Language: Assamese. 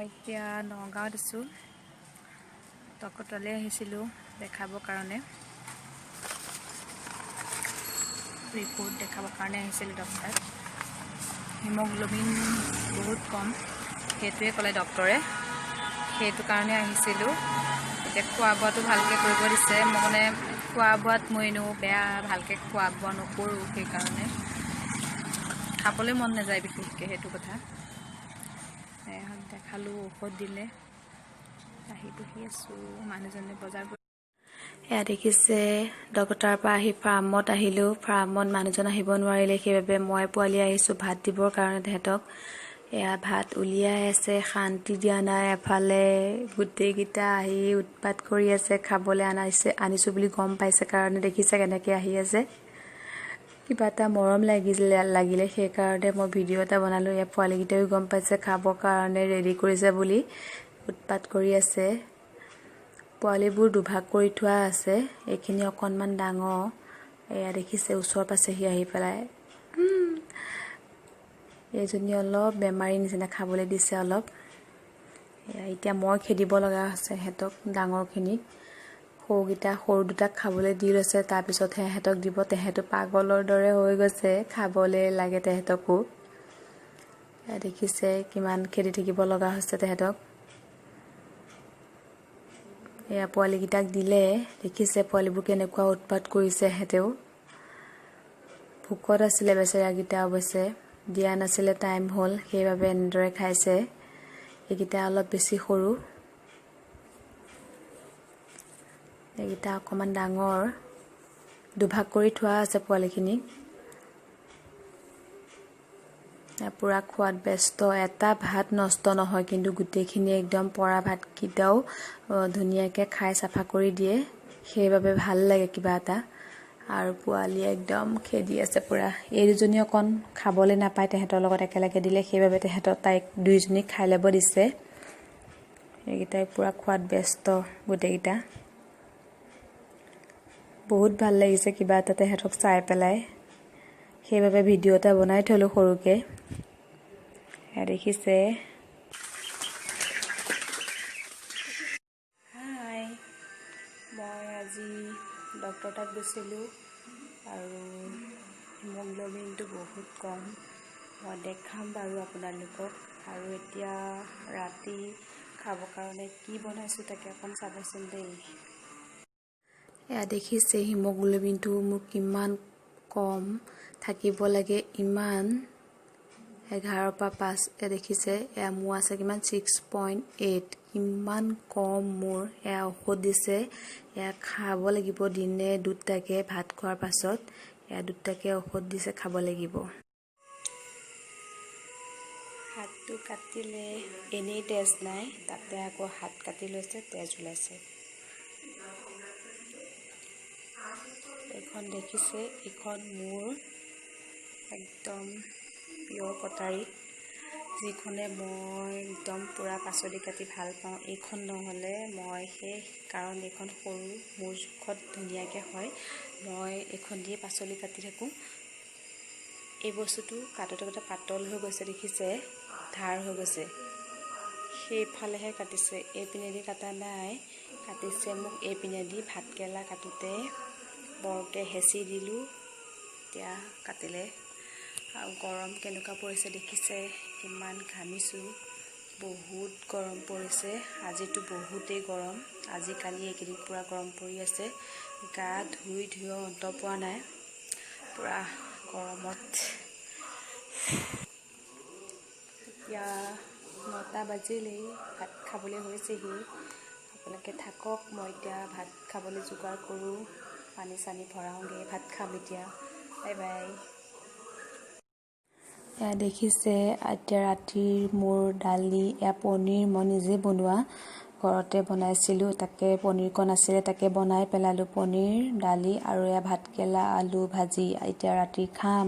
মই এতিয়া নগাঁৱত আছোঁ। ডক্টৰলৈ আহিছিলোঁ দেখাবৰ কাৰণে, ৰিপৰ্ট দেখাবৰ কাৰণে আহিছিলোঁ ডক্টৰ। হিমগ্ল'বিন বহুত কম, সেইটোৱে ক'লে ডক্টৰে, সেইটো কাৰণে আহিছিলোঁ। এতিয়া খোৱা বোৱাটো ভালকৈ কৰিব দিছে। মই মানে খোৱা বোৱাত মই এনেও বেয়া, ভালকৈ খোৱা বোৱা নকৰোঁ, সেইকাৰণে খাবলৈ মন নাযায় বিশেষকৈ, সেইটো কথা। দেখালোঁ, ঔষধ দিলে, আহি বহি আছোঁ। মানুহজনে বজাৰ। এয়া দেখিছে, ডক্টৰৰ পৰা আহি ফাৰ্মত আহিলোঁ। ফাৰ্মত মানুহজন আহিব নোৱাৰিলে, সেইবাবে মই পোৱালি আহিছোঁ ভাত দিবৰ কাৰণে তেহেঁতক। এয়া ভাত উলিয়াই আছে, শান্তি দিয়া নাই। এফালে গোটেইকেইটা আহি উৎপাত কৰি আছে। খাবলৈ আনাইছে, আনিছোঁ বুলি গম পাইছে কাৰণে দেখিছে কেনেকৈ আহি আছে। কিবা এটা মৰম লাগিলে, সেইকাৰণে মই ভিডিঅ' এটা বনালোঁ। ইয়াৰ পোৱালিকেইটাইও গম পাইছে খাবৰ কাৰণে ৰেডি কৰিছে বুলি, উৎপাত কৰি আছে। পোৱালিবোৰ দুভাগ কৰি থোৱা আছে। এইখিনি অকণমান ডাঙৰ। এয়া দেখিছে, ওচৰ পাইছেহি আহি পেলাই। এইজনী অলপ বেমাৰী নিচিনা, খাবলৈ দিছে অলপ। এয়া এতিয়া মই খেদিব লগা হৈছে সিহঁতক, ডাঙৰখিনিক। সৰুকেইটা, সৰু দুটাক খাবলৈ দি লৈছে, তাৰপিছতহে সিহঁতক দিব। তেহেঁতো পাগলৰ দৰে হৈ গৈছে, খাবলৈ লাগে তেহেঁতকো। এয়া দেখিছে, কিমান খেদি থাকিব লগা হৈছে তেহেঁতক। এয়া পোৱালিকেইটাক দিলে। দেখিছে, পোৱালিবোৰ কেনেকুৱা উৎপাত কৰিছে। সিহঁতেও ভোকত আছিলে বেচেৰাকেইটা। অৱশ্যে দিয়া নাছিলে, টাইম হ'ল, সেইবাবে এনেদৰে খাইছে। এইকেইটা অলপ বেছি সৰু, এইকেইটা অকণমান ডাঙৰ। দুভাগ কৰি থোৱা আছে পোৱালিখিনিক। পূৰা খোৱাত ব্যস্ত। এটা ভাত নষ্ট নহয় কিন্তু, গোটেইখিনি একদম পৰা ভাতকেইটাও ধুনীয়াকৈ খাই চাফা কৰি দিয়ে, সেইবাবে ভাল লাগে কিবা এটা। আৰু পোৱালি একদম খেদি আছে পূৰা। এই দুজনী অকণ খাবলৈ নাপায় তেহেঁতৰ লগত একেলগে দিলে, সেইবাবে তেহেঁতৰ তাইক দুইজনীক খাই ল'ব দিছে। এইকেইটাই পূৰা খোৱাত ব্যস্ত গোটেইকেইটা। বহুত ভাল লাগিছে কিবা এটা তেহেঁতক চাই পেলাই, সেইবাবে ভিডিঅ' এটা বনাই থ'লোঁ সৰুকৈ। এয়া দেখিছে। হাই, মই আজি ডক্টৰ তাত গৈছিলোঁ আৰু হিমগ্ল'বিনটো বহুত কম। মই দেখাম বাৰু আপোনালোকক। আৰু এতিয়া ৰাতি খাবৰ কাৰণে কি বনাইছোঁ তাকে অকণ চাবচোন দেই। এয়া দেখিছে, হিমগ্ল'বিনটো মোৰ কিমান কম থাকিব লাগে ইমান 11ৰ পৰা 5। এয়া দেখিছে, এয়া মোৰ আছে কিমান, 6.8, কিমান কম মোৰ। এয়া ঔষধ দিছে, এয়া খাব লাগিব দিনে দুটাকৈ ভাত খোৱাৰ পাছত। এয়া দুটাকৈ ঔষধ দিছে, খাব লাগিব। হাতটো কাটিলে, এনেই তেজ নাই, তাতে আকৌ হাত কাটি লৈছে, তেজ ওলাইছে। এইখন দেখিছে, এইখন মোৰ একদম প্ৰিয় কটাৰী, যিখনে মই একদম পূৰা পাচলি কাটি ভাল পাওঁ। এইখন নহ'লে মই শেষ, কাৰণ এইখন সৰু, মোৰ জোখত ধুনীয়াকৈ হয়। মই এইখন দিয়ে পাচলি কাটি থাকোঁ। এই বস্তুটো কাটোতে কাটোতে পাতল হৈ গৈছে, দেখিছে, ধাৰ হৈ গৈছে। সেইফালেহে কাটিছে, এইপিনেদি কটা নাই। কাটিছে মোক এইপিনেদি। ভাতকেৰেলা কাটোতে বৰকৈ হেঁচি দিলোঁ, এতিয়া কাটিলে। আৰু গৰম কেনেকুৱা পৰিছে দেখিছে, কিমান ঘামিছোঁ। বহুত গৰম পৰিছে আজিতো, বহুতেই গৰম। আজিকালি এইকেইদিন পূৰা গৰম পৰি আছে। গা ধুই ধুই অন্ত পোৱা নাই পূৰা গৰমত। এতিয়া 9টা বাজিলেই, ভাত খাবলৈ হৈছেহি। আপোনালোকে থাকক, মই এতিয়া ভাত খাবলৈ যোগাৰ কৰোঁ, পানী চানী ভৰাওঁগৈ, ভাত খাম এতিয়া। Bye bye. এয়া দেখিছে, এতিয়া ৰাতিৰ মোৰ দালি, এয়া পনীৰ, মই নিজে বনোৱা, ঘৰতে বনাইছিলোঁ। তাকে পনীৰকণ আছিলে, তাকে বনাই পেলালোঁ। পনীৰ, দালি আৰু এয়া ভাতকেৰেলা আলু ভাজি এতিয়া ৰাতি খাম।